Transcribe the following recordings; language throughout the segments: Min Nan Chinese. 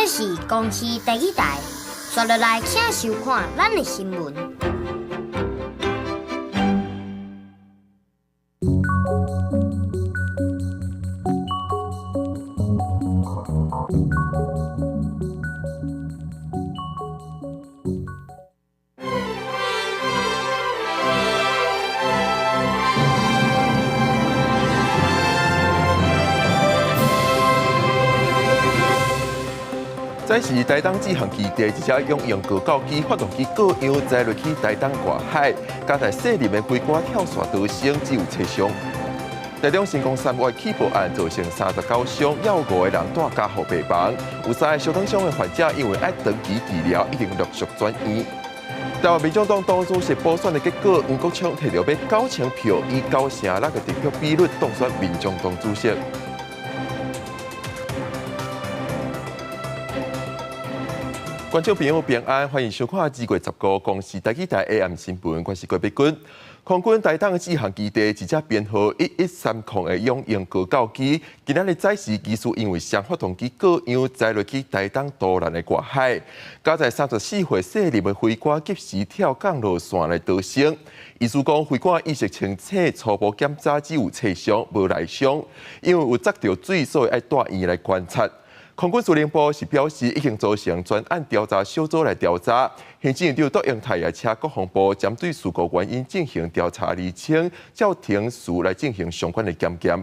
這是公視第一台，紲落來請收看咱的新聞。這是台東志航基地一隻鋐鷹高教機發動機故障，載落去台東外海，加在細粒的飛官跳傘逃生，只有七傷。台中成功三月起爆案造成39傷，猶有5個人蹛加護病房，有3個小創傷的患者因為愛長期治療，已經陸續轉院。台灣民眾黨黨主席補選的結果，黃國昌提著欲9000票，以9成6的得票比率當選民眾黨主席。觀眾朋友平安，歡迎收看2月15公視台語台 AM 新聞，我是郭碧君。空軍台東志航基地一隻編號1130的鋐鷹高教機，今仔日早時技師因為雙發動機故障，載落去台東都蘭的外海，加在34歲細粒的飛官及時跳降落傘來逃生。醫師講，飛官意識清醒，初步檢查只有擦傷，無內傷，因為有扎著水，所以愛帶院來觀察。空軍司令部是表示，已經組成專案調查小組來調查。行政院長卓榮泰也請國防部針對事故原因進行調查釐清，照程序來進行相關的檢驗。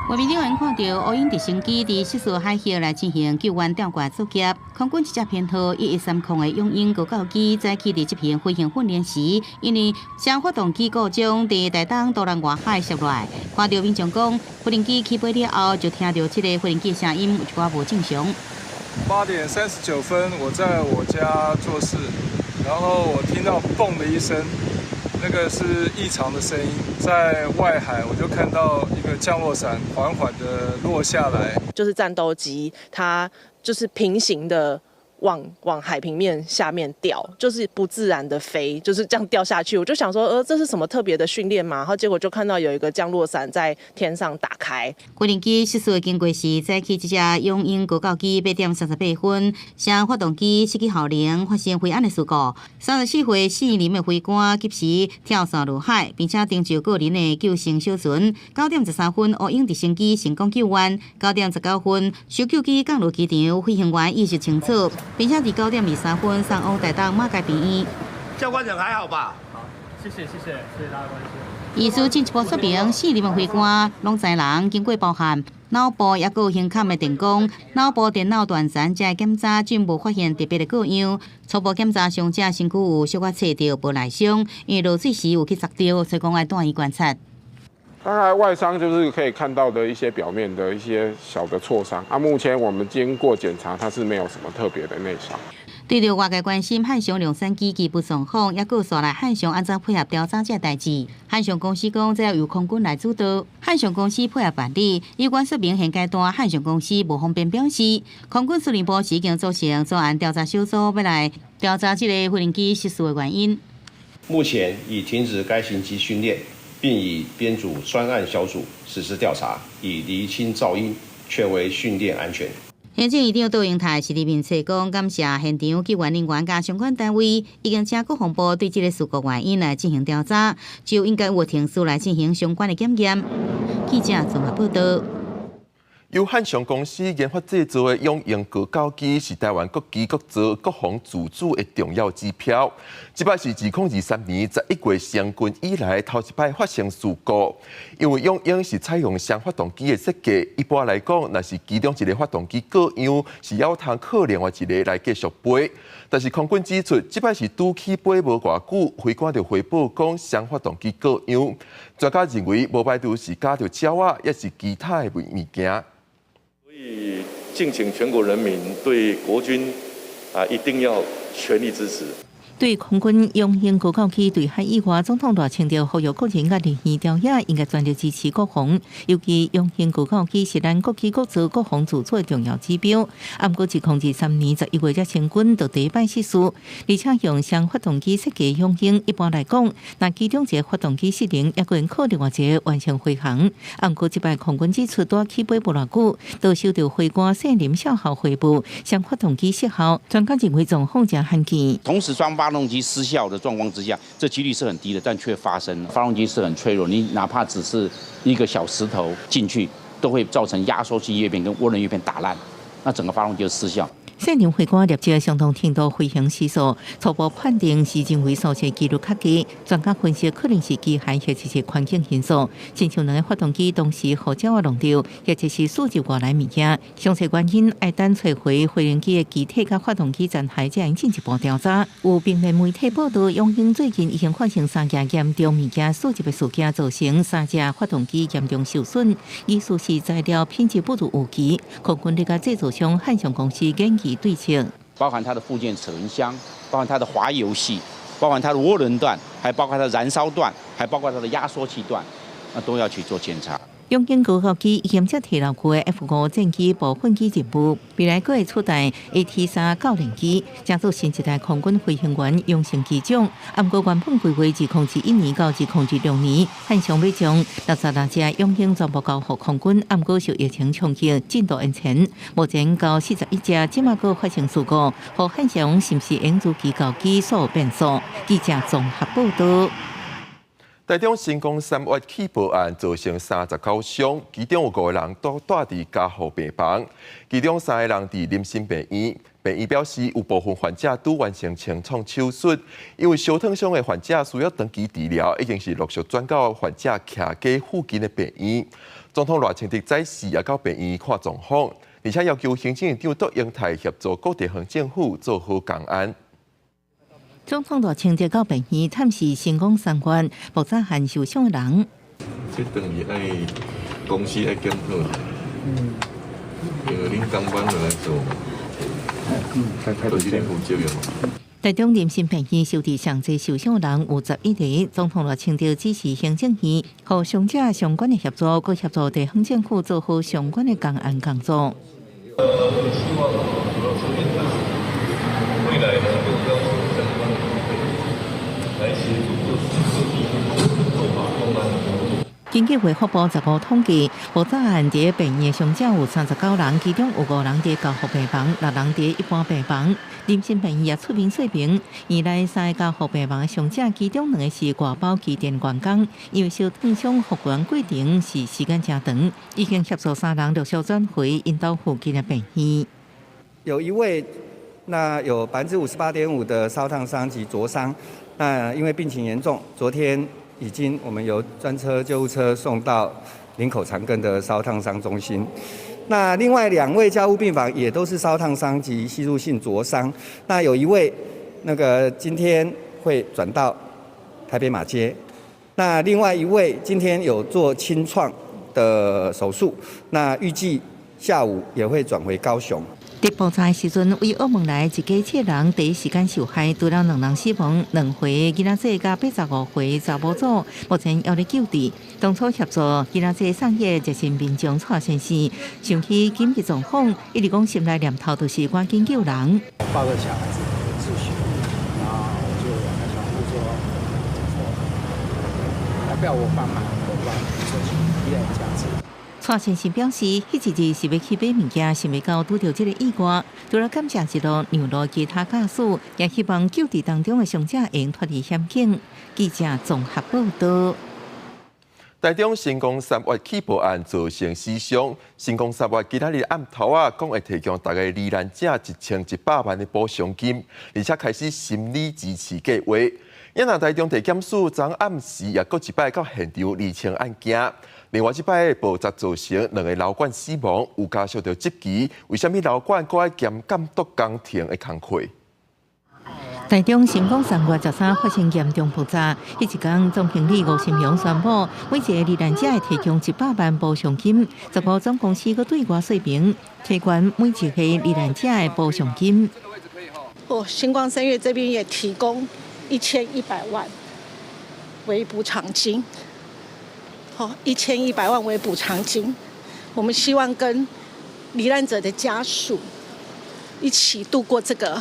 畫面頂看到烏鷹直升機佇失事海域來進行救援吊掛作業。空軍一隻編號1130的鋐鷹高教機早起佇執行飛行訓練時，因為雙發動機故障，佇台東都蘭外海摔落來。看到民眾講，飛行機起飛了後，就聽著這個飛行機聲音有一寡無正常。8點39分，我在我家做事，然後我聽到嘣的一聲。那個是異常的聲音，在外海我就看到一個降落傘緩緩的落下來，就是戰鬥機，它就是平行的往海平面下面掉，就是不自然的飛，就是這樣掉下去。我就想說，這是什麼特別的訓練嘛？然後結果就看到有一個降落傘在天上打開。飛行機失事的經過是，早起這隻鋐鷹高教機8點38分，雙發動機失去效能，發生飛安的事故。34歲四名的飛官及時跳傘落海，並且登上個人的救生小船。9點13分，烏鷹直升機成功救援。9點19分，搜救機降落機場，飛行員意識清楚。並且佇9點23分送往台東馬偕病院。教官人還好吧？好，謝謝謝謝謝謝大家關心。醫師進一步說明，四名飛官攏知人經過包含腦部抑閣有胸坎的電光、腦部電腦斷層這檢查均無發現特別的故障。初步檢查傷者身軀有小可擦著，無內傷，因為落水時有去扎著，所以講愛帶院觀察。大概外傷就是可以看到的一些表面的一些小的挫傷。啊，目前我們經過檢查，它是沒有什麼特別的內傷。對著外界關心漢翔量產機機部狀況，抑閣紲來漢翔按怎配合調查這代誌？漢翔公司講，這要由空軍來主導。漢翔公司配合辦理，有關說明現階段漢翔公司無方便表示。空軍司令部已經組成專案調查小組，欲來調查這個飛行機失事的原因。目前已停止該型機訓練。並已編組專案小組實施調查，以釐清噪音，確維訓練安全。行政院長卓榮泰是佇面冊講，感謝現場救援人員佮相關單位，已經請國防部對這個事故原因來進行調查，就應該有程序來進行相關的檢驗。記者綜合報道。由漢翔公司研發製造的鋐鷹高教機是台灣國機國造國防自主的重要指標。這擺是2023年11月成軍以來頭一擺發生事故。因為鋐鷹是採用雙發動機的設計，一般來講，若是其中一個發動機故障，是猶通靠另外一個來繼續飛。但是空軍指出，這擺是拄起飛無偌久，飛官就回報講雙發動機故障。專家認為，無排除是夾著鳥仔，抑是其他的物件。所以，敬請全國人民對國軍啊，一定要全力支持。對空軍雄鷹高教機墜海意外，總統賴清德呼籲國人佮人員朝野應該全力支持國防，尤其雄鷹高教機是咱國機國造國防自主的重要指標。啊，毋過2023年11月才成軍就第一擺失事，而且用雙發動機設計雄鷹，一般來講，若其中一个發動機失靈，猶閣會靠另外一个完成飛行。啊，毋過這擺空軍指出，拄起飛無偌久，就收到飛官姓林少校回報，雙發動機失效，專家認為狀況誠罕見。同時雙發動機失效的狀況之下，這幾率是很低的，但卻發生了。發動機是很脆弱，你哪怕只是一個小石頭進去，都會造成壓縮機葉片跟渦輪葉片打爛，那整個發動機就失效。姓林飛官列這相當程度飛行時數，初步判定是認為所涉幾率較低。專家分析可能是機械或者是環境因素，親像兩个發動機同時予鳥仔弄著，或者是輸入外來物件。詳細原因愛等揣回飛行機的機體佮發動機殘骸，才會進一步調查。有平面媒體報道，雄鷹最近已經發生三件嚴重物件輸入的事件，造成三隻發動機嚴重受損，意思是材料品質不如預期。空軍咧共製造商漢翔公司研議對策，包含它的附件齒輪箱，包含它的滑油系，包含它的渦輪段，還包括它的燃燒段，還包括它的壓縮器段，那都要去做檢查。雄鷹高教機已經接替老舊的 F-5戰機部分機任務，未來閣會取代 AT-3教練機，成做新一代空軍飛行員養成機種。啊，毋過原本規劃2021年到2026年，漢翔欲將66隻雄鷹全部交予空軍，啊，毋過受疫情衝擊，進度延前，目前交41隻，這馬閣發生事故，予漢翔是毋是會如期交機煞有變數？記者綜合報導。台中新光三越氣爆案造成39傷，其中有五个人都蹛佇加護病房，其中三个人佇林森病院。病院表示，有部分患者拄完成清創手術，因為燒燙傷的患者需要長期治療，已經是陸續轉到患者徛家附近的病院。總統賴清德早時也到病院看狀況，而且要求行政院長卓榮泰協助各地方政府做好工安。總統賴清德到病院探視新光三越爆炸案受傷的人。這當然愛公司愛檢討，因為恁工班就來做嘛，都是恁負責任嘛。台中林森病院收治上濟受傷的人有11個，總統賴清德指示行政院，予傷者相關的協助，閣協助地方政府做好相關的工安工作。我也希望主要是未來能夠要求相關的單位來協助各地做好工安的工作。根據衛福部15統計，爆炸案佇病院傷者有39人，其中有五人佇加護病房，六人佇一般病房。林森病院也出面說明，院內三個加護病房傷者，其中兩個是外包機電員工，因為燒燙傷復原過程是時間誠長，已經協助三人陸續轉回𪜶兜附近的病院。有一位，那有58.5%的燒燙傷及灼傷，那因為病情嚴重，昨天已經我們由專車救護車送到林口長庚的燒燙傷中心。那另外兩位加護病房也都是燒燙傷及吸入性灼傷。那有一位那個今天會轉到台北馬偕。那另外一位今天有做清創的手術，那預計下午也會轉回高雄。佇爆炸的時陣，為澳門來一家七人第一時間受害，除了兩人死亡，2歲囡仔仔佮85歲查某祖，目前猶咧救治。當初協助囡仔仔送醫的熱心民眾蔡先生，想起緊急狀況，一直講心內念頭就是趕緊救人。抱個小孩子秩序，然後我就兩個小護說，要不要我幫忙？我幫你說醫院這樣子。蔡先生表示，彼一日是欲去買物件，想袂到拄著這个意外。除了感謝一路讓路其他駕駛，也希望救治當中的傷者會用脫離險境。記者綜合報導。台中新光三越氣爆案造成死傷，新光三越今仔日暗頭仔講會提供逐个罹難者1100萬的補償金，而且開始心理支持計劃。也若台中地檢署昨暗時也閣一擺到現場釐清案件。另外，這擺爆炸造成兩个樓管死亡，有家屬就質疑，為啥物樓管閣愛兼監督工程的工課？台中新光三越13發生嚴重爆炸，彼一工總經理吳新榮宣布，每一个罹難者會提供100萬補償金。15總公司閣對外說明，提懸每一个罹難者的補償金。哦，新光三越這邊也提供1100萬為補償金，好，一千一百萬為補償金，我們希望跟罹難者的家屬一起度過這個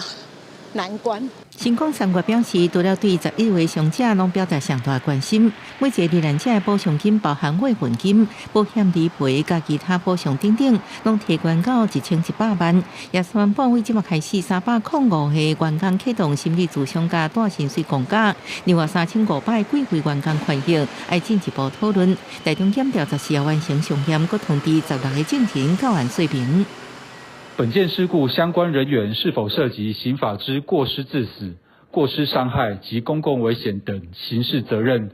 難關。新光三越表示，除了對11位傷者攏表達上大關心，每一个罹難者的補償金包含慰問金、保險理賠佮其他補償等等，攏提懸到1100萬。也宣布為這馬開始305個員工啟動心理諮商佮帶薪水公假，另外3500個貴會員工權益愛進一步討論。台中檢調14號完成相驗，閣通知16個證人到案說明。本件事故相關人員是否涉及刑法之過失致死、過失傷害及公共危險等刑事責任，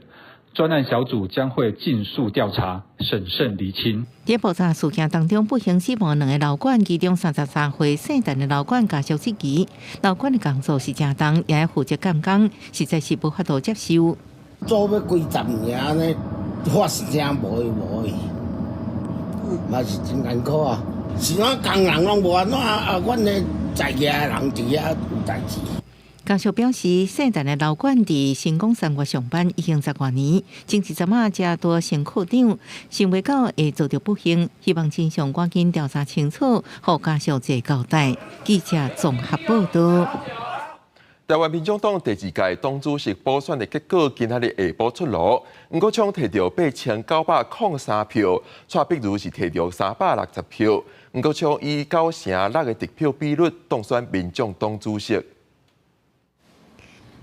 專案小組將會盡速調查，審慎釐清。佇爆炸事件當中，不幸死亡兩个樓管，其中33歲姓陳的樓管家屬質疑，樓管的工作是誠重，也愛負責監工，實在是無法度接受。做欲幾十年按呢，發聲無去無去，嘛是真艱苦啊！是講工人攏無按怎啊，阮的在業的人佇遐有代誌。家屬表示，姓陳的樓管佇新光三越上班已經10外年，前一陣仔才拄升課長，想袂到會遭著不幸，希望真相趕緊調查清楚，予家屬一個交代。記者綜合報道。台灣民眾黨第二屆黨主席補選的結果，今仔日下晡出爐。黃國昌提著8903票，蔡碧如是提著360票。黃國昌以9成6的得票比率當選民眾黨主席。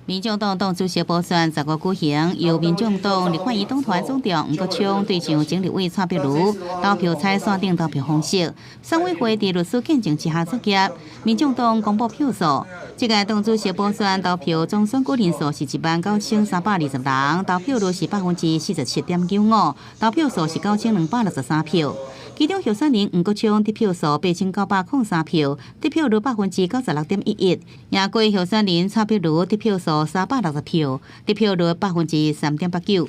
民眾黨黨主席補選15舉行，由民眾黨立法院黨團總召黃國昌對上前立委蔡壁如，投票採線頂投票方式。選委會佇律師見證之下作業，民眾黨公布票數。這屆黨主席補選投票總選舉人數是19,320人，投票率是47.95%，投票數是9263票。其中候選人黃國昌得票數8903票，得票率96.11%；贏過候選人蔡壁如得票數360票，得票率3.89%。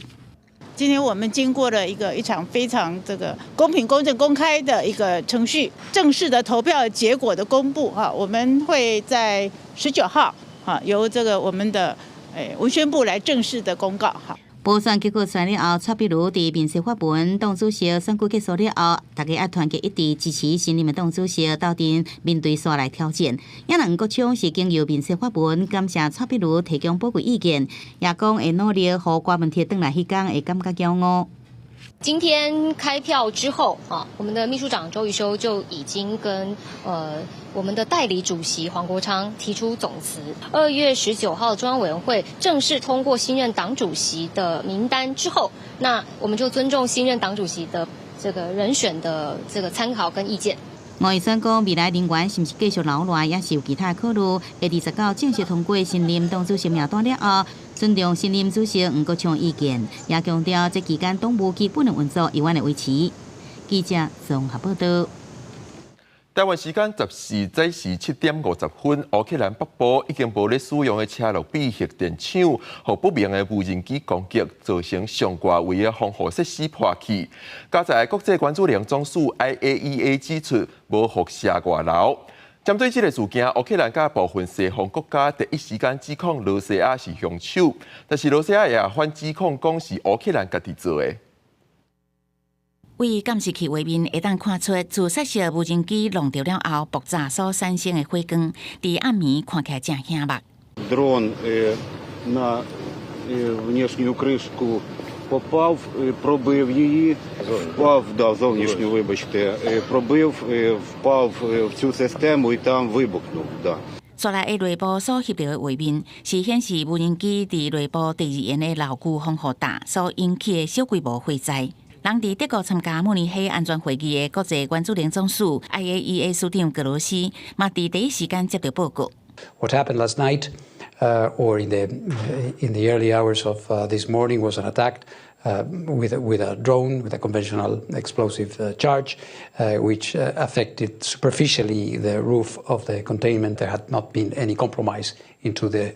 今天我們經過了一場非常這個公平、公正、公開的一個程序，正式的投票結果的公布哈，我們會在19號哈由這個我們的文宣部來正式的公告哈。補選結果出來了後，蔡壁如佇面書發文，黨主席選舉結束了後，大家愛團結一致支持新任的黨主席鬥陣面對紲來挑戰。也黃國昌是經由面書發文，感謝蔡壁如提供寶貴意見，也講會努力予郭文鐵轉來彼工會感覺驕傲。今天開票之後啊，我們的秘書長周榆修就已經跟我們的代理主席黃國昌提出總辭。2月19號，中央委員會正式通過新任黨主席的名單之後，那我們就尊重新任黨主席的這個人選的這個參考跟意見。吳怡萱講，未來人員是毋是繼續留落來，也是有其他的考慮。會29正式通過新任黨主席名單了後，尊重新任主席黃國昌意見，也強調這期間黨務基本的運作猶原會維持。記者綜合報道。台灣時間14早時7點50分，烏克蘭北部已經無咧使用的車諾比核電廠，予不明的無人機攻擊，造成上蓋圍的防護設施破去。佳哉國際原子能總署 IAEA 指出，無輻射外流。針對這个事件，烏克蘭佮部分西方國家第一時間指控羅西亞是兇手，但是羅西亞也反指控講是烏克蘭家己做的。對監視器畫面會當看出，自殺式無人機弄著了後，爆炸所產生的火光，佇暗暝看起來誠顯目。 Дрон на внешнюю кришку попав, пробив її, впав, да, зовнішню, вибачте, пробив, впав в цю систему і там вибухнув. Да. 紲來的內部所翕著的畫面，是顯示無人機佇內部第二層的樓宇防護罩所引起的小規模火災。人佇德國參加慕尼黑安全會議的國際原子能總署 IAEA 署長格羅斯，嘛佇第一時間接著報告。 What happened last night, or in the early hours of this morning, was an attack with a drone with a conventional explosive charge, which affected superficially the roof of the containment. There had not been any compromise into the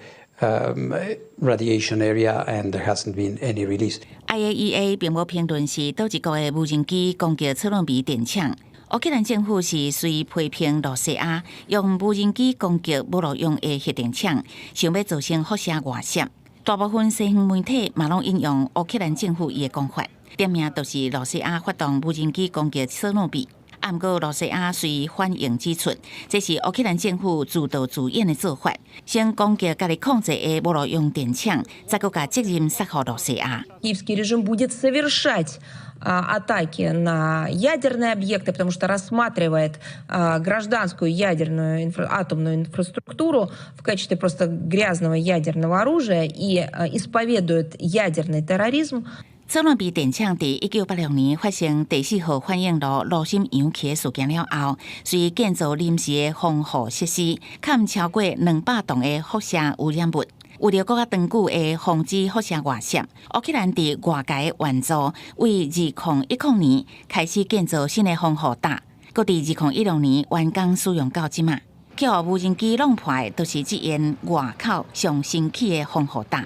radiation area, and there hasn't been any release. IAEA 並無評論是佗一國的無人機攻擊車諾比電廠。烏克蘭政府是隨批評羅西亞用無人機攻擊無路用的核電廠，想欲造成輻射外洩。大部分西方媒體嘛攏引用烏克蘭政府伊的講法，點名就是羅西亞發動無人機攻擊車諾比。啊，毋過羅西亞隨反應指出，這是烏克蘭政府自導自演的做法，先攻擊家己控制的無路用電廠，再閣共責任推予羅西亞。 Киевский режим будет совершать атаки на ядерные объекты, потому что рассматривает гражданскую ядерную атомную инфраструктуру в качестве просто грязного ядерного оружия и исповедует ядерный терроризм. 車諾比電廠佇1986年發生第四號反應爐爐心揚起的事件了後，隨建造臨時的防護設施，崁超過200噸的輻射污染物。為著閣較長久的防止輻射外洩，烏克蘭佇外界援助，為2010年開始建造新的防護罩，閣佇2016年完工使用到這馬。予無人機弄破的，就是這間外口上新起的防護罩。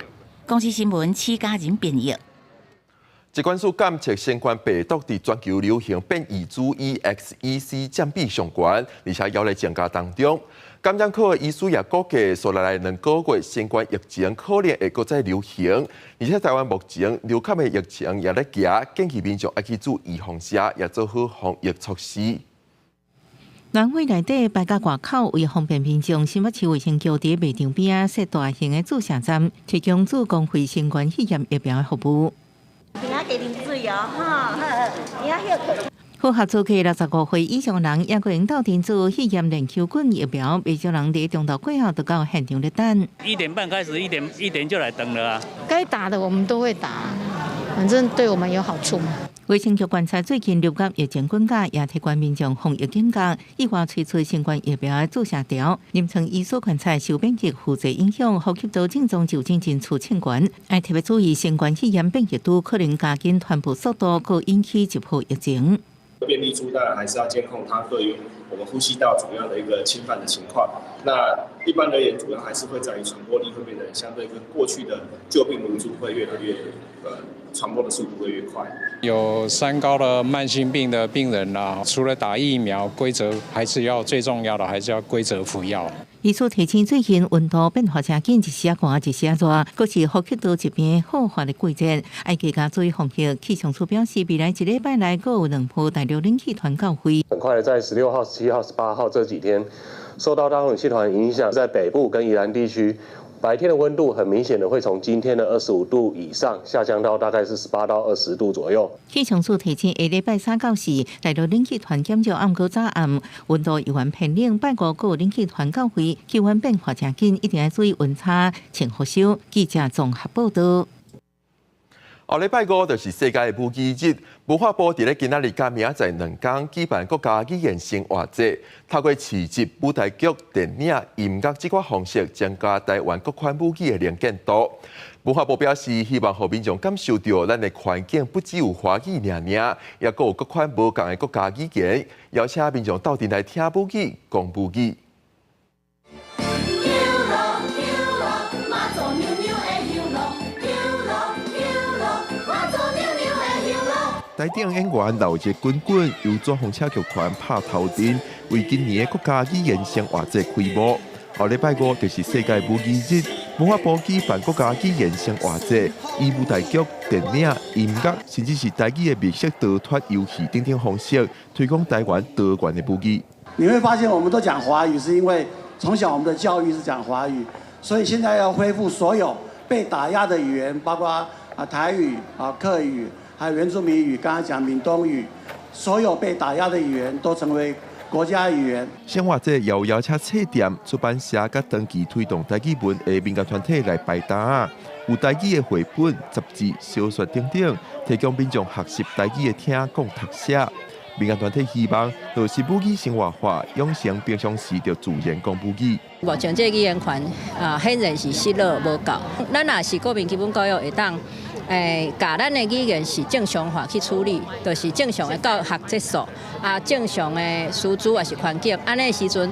公視新聞施嘉仁編譯。疾管署監測新冠病毒佇全球流行變異株 EXEC 佔比上懸，而且猶咧增加當中。感染科的醫師也估計，紲落來2個月新冠疫情可能會閣再流行，而且台灣目前流感的疫情也咧行，建議民眾愛去注預防射，也做好防疫措施。南會內底擺甲外口，為方便民眾，新北市衛生局佇賣場邊仔設大型的注射站，提供注公費新冠肺炎疫苗的服務。今仔加啉水哦，吼，好，今仔歇睏。符合資格65歲以上人，也閣會鬥陣注肺炎鏈球菌疫苗，袂少人佇中晝過後就到現場咧等。 1點半開始，1點就來等了啊。該打的我們都會打，反正對我們有好處嘛。衛生局觀察最近流感疫情滾加，也提懸民眾防疫警覺，意外推出新冠疫苗的注射條。臨床醫師觀察受免疫副作用影響，呼吸道症狀就診人數衝懸，愛特別注意新冠肺炎變異株可能加緊傳播速度，閣引起這波疫情。變異株當然還是要監控它對於我們呼吸道主要的一個侵犯的情況。那一般而言，主要還是會在於傳播力會變得相對跟過去的舊病毒株會越來越傳播的速度會越快。有三高的慢性病的病人啦，除了打疫苗，規則還是要最重要的，還是要規則服藥。醫師提醒，最近溫度變化誠緊，一時仔寒，一時仔熱，閣是呼吸道疾病好發的季節，愛加加注意防疫。氣象署表示，未來一禮拜內閣有兩波大陸冷氣團到會。很快在16號、17號、18號這幾天，受到大陸冷氣團影響，在北部跟宜蘭地區，白天的溫度很明顯的會從今天的25度以上下降到大概是18到20度左右。氣象署提醒，下禮拜三到四，大陸冷氣團減少，毋過早暗溫度猶原偏冷，拜五閣有冷氣團到會，氣溫變化誠緊，一定愛注意溫差，穿護袖。記者綜合報道。後禮拜五就是世界母語日，文化部佇咧今仔日佮明仔載2天舉辦國家語言生活節，透過市集、舞台劇、電影、音樂這款方式，增加台灣各款母語的能見度。文化部表示，希望予民眾感受著咱的環境不只有華語爾爾，也閣有各款無仝的國家語言，邀請民眾鬥陣來聽母語、講母語。台頂演員鬧熱滾滾，由紙風車劇團拍頭陣，為今年的國家語言生活節開幕。後禮拜五就是世界母語日，文化部舉辦國家語言生活節，以舞台劇、電影、音樂，甚至是台語的密室逃脫遊戲等等方式，推廣台灣多元的母語。你會發現，我們都講華語，是因為從小我們的教育是講華語，所以現在要恢復所有被打壓的語言，包括台語、客語。還有原住民語，剛才講閩東語，所有被打壓的語言都成為國家語言。生活節邀邀請冊店、出版社佮長期推動台語文的民間團體來擺檔，有台語的繪本、雜誌、小說等等，提供民眾學習台語的聽講讀寫。民間團體希望，就是母語生活化，養成平常時就自然講母語。目前這個語言權啊，顯然是失落無夠。咱若是國民基本教育會當。共咱的語言是正常化去處理，就是正常的教學質素，啊，正常的師資也是環境，按呢時陣，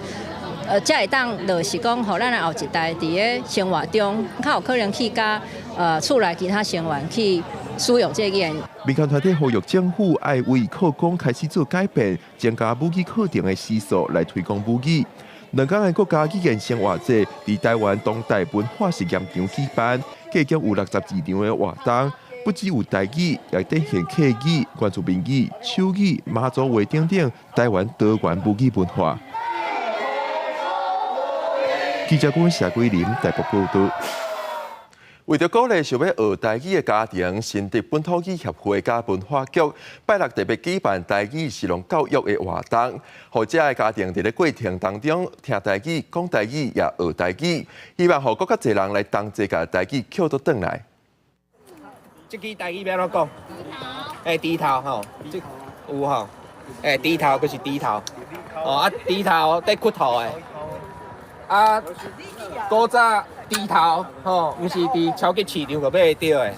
才會當就是講，予咱的後一代佇咧生活中，較有可能去佮厝內其他成員去使用這个語言。民間團體呼籲政府愛為課綱開始做改變，增加母語課程的時數來推廣母語。兩工的國家語言生活節，佇臺灣當代文化實驗場舉辦，計共有62場的活動，不只有台語，也展現客語、原住民語、手語、馬祖話等等臺灣多元母語文化。記者阮謝桂林台北報導。為著鼓勵想欲學台語的家庭，新竹本土語協會佮文化局拜六特別舉辦台語食農教育的活動，予遮的家庭佇咧過程當中聽台語、講台語，也學台語，希望予閣較濟人來同齊共台語抾倒轉來。這支台語欲按怎講？欸，豬頭吼，這有吼？欸，豬頭就是豬頭，哦啊，豬頭綴骨頭的。啊，古早豬頭吼，毋是佇超級市場就買會著的，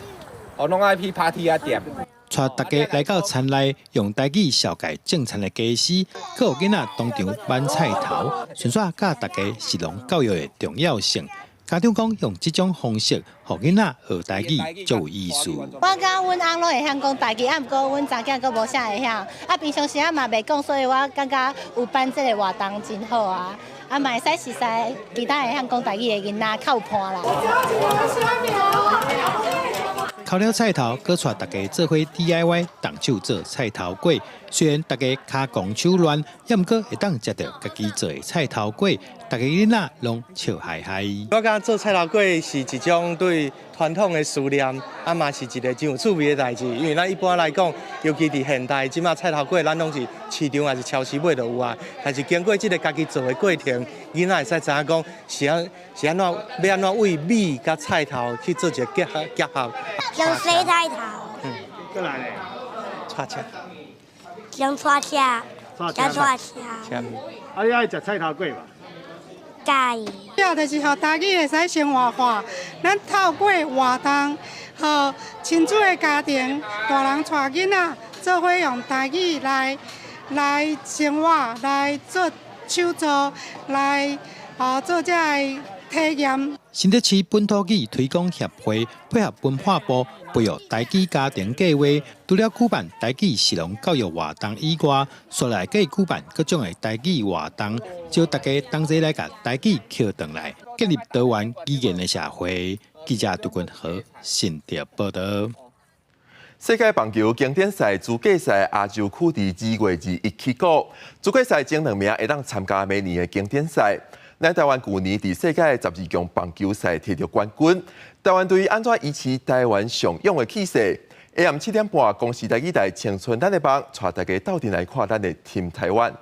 哦，攏愛去拍鐵仔店。帶大家來到田內，用台語紹介種田的家私，閣予囡仔當場挽菜頭，順紲教大家食農教育的重要性。家長講用這種方式，予囡仔學台語足有意思。我感覺阮翁攏會曉講台語，啊，毋過阮查囝閣無啥會曉。啊，平常時仔嘛袂講，所以我感覺有辦這个活動真好啊。啊，嘛會使熟似其他會曉講台語的囡仔較有伴啦。烤了菜頭，閣帶大家做伙 DIY 動手做菜頭粿。雖然大家跤狂手亂，也毋過會當食著家己做的菜頭粿，大家囡仔攏笑嗨嗨。我感覺做菜頭粿是一種對傳統的思念，啊嘛是一个真有趣味的代誌。因為咱一般來講，尤其佇現代，這馬菜頭粿咱攏是市場抑是超市買就有啊。但是經過這个家己做的過程，囡仔會使知影講是按怎欲按怎為米佮菜頭去做一个結合結合。用洗菜頭。嗯，閣來咧，掣車。用掣車，加掣車。啊，你愛食菜頭粿無？佮意。主就是予台語會使生活化，咱透過活動，予親子的家庭，大人帶囡仔，做伙用台語來生活，來做手作，來做這个體驗。新竹市本土語推廣協會配合文化部培育台語家庭計劃，除了舉辦台語食農教育活動以外，紲來繼續舉辦各種的台語活動，招大家同齊來共台語抾轉來，建立多元語言的社會。記者杜君和新竹報導。世界棒球經典賽資格賽亞洲區佇2月21起鼓，資格賽前兩名會當參加明年的經典賽。咱臺灣舊年佇世界12強棒球賽摕著冠軍，臺灣隊按怎維持臺灣上勇的氣勢？下暗7點半，公視台語台青春咱的夢，帶大家鬥陣來看咱的 Team 臺灣。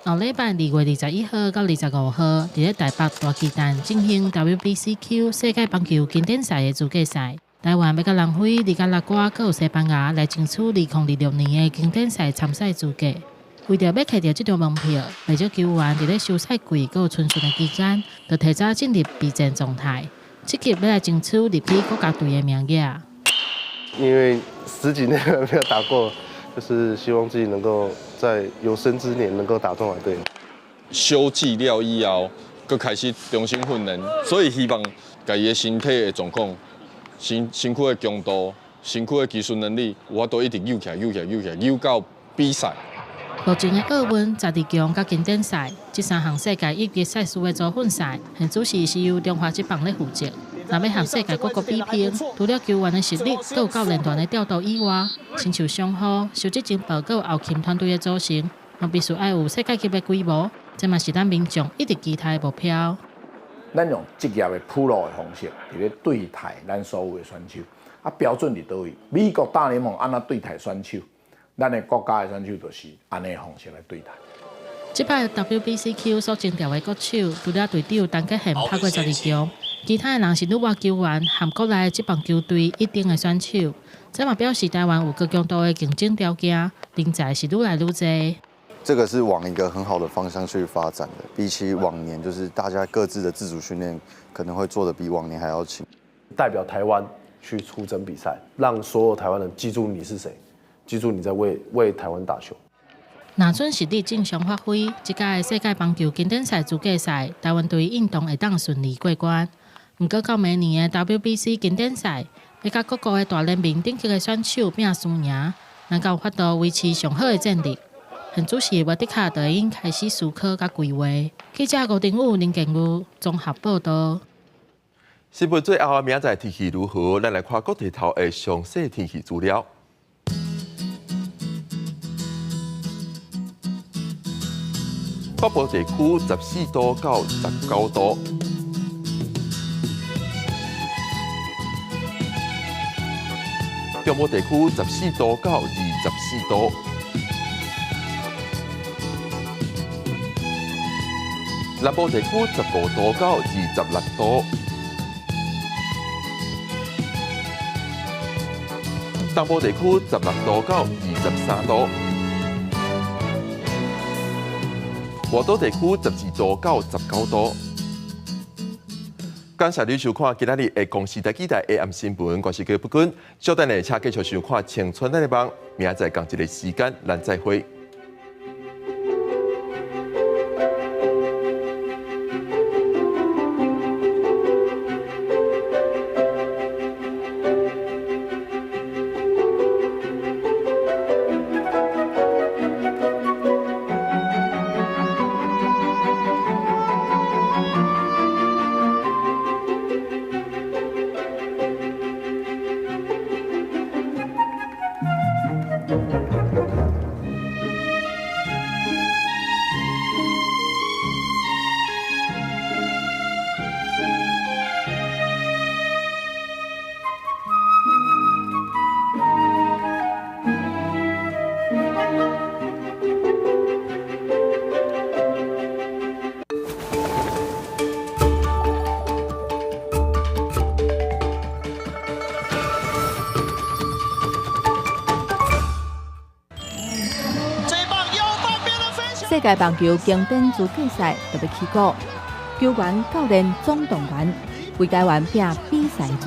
後禮拜2月21號到25號，佇咧台北大巨蛋進行 WBCQ 世界棒球經典賽的資格賽。臺灣欲佮南非、尼加拉瓜閣有西班牙來爭取2026年的經典賽參賽資格。為著欲摕著這張門票，袂少球員佇咧休賽季閣有春訓的期間，就提早進入備戰狀態，積極欲來爭取入去國家隊的名額。因為十幾年沒有打過，就是希望自己能夠在有生之年能夠打中華隊。休季了以後，閣開始重新訓練，所以希望家己的身體的狀況、身軀的強度、身軀的技術能力，有法度一直扭起來、扭起來、扭起來，扭到比賽。目前的奧運、十二強佮經典賽，這三項世界一級賽事的組訓賽，現主時是由中華職棒咧負責。若欲和世界各國比拼，除了球員的實力，閣有教練團的調度以外，親像商號、收集情報閣有後勤團隊的組成，嘛必須愛有世界級的規模，這嘛是咱民眾一直期待的目標。咱用職業的 pro 的方式，佇咧對待咱所有的選手，啊標準佇佗位？美國大聯盟按怎對待選手？咱的國家的選手就是按呢方式來對待。這擺 WBCQ 所徵調的國手，除了隊長陳傑憲拍過十二強，其他的人是旅外球員和國內職棒球隊一定的選手。這嘛表示臺灣有高強度的競爭條件，人才是愈來愈濟。這個是往一個很好的方向去發展的，比起往年，就是大家各自的自主訓練可能會做得比往年還要勤。代表臺灣去出征比賽，讓所有臺灣人記住你是誰。記住你在為臺灣打球。若準實力正常發揮，這屆世界棒球經典賽資格賽，臺灣隊應當會當順利過關。毋過到明年的 WBC 經典賽，欲佮各國的大聯盟頂級的選手拼輸贏，若閣有法度維持上好的戰力，現主席沃迪卡就會用開始思考佮規劃。記者吳定武、林建宇綜合報道。新聞最後，明仔載天氣如何？咱來看各地頭的詳細天氣資料。北部地區14度到19度，中部地區14度到24度，南部地區15度到26度，東部地區16度到23度。外島地區12度到19度。感謝你收看今仔日的公視台語台 AM 新聞，我是郭不君。稍等下，請繼續收看《青春咱的夢》，明仔載仝一个時間，咱再會。世界棒球經典資格賽特別起鼓，球員、教練總動員為台灣拼比賽資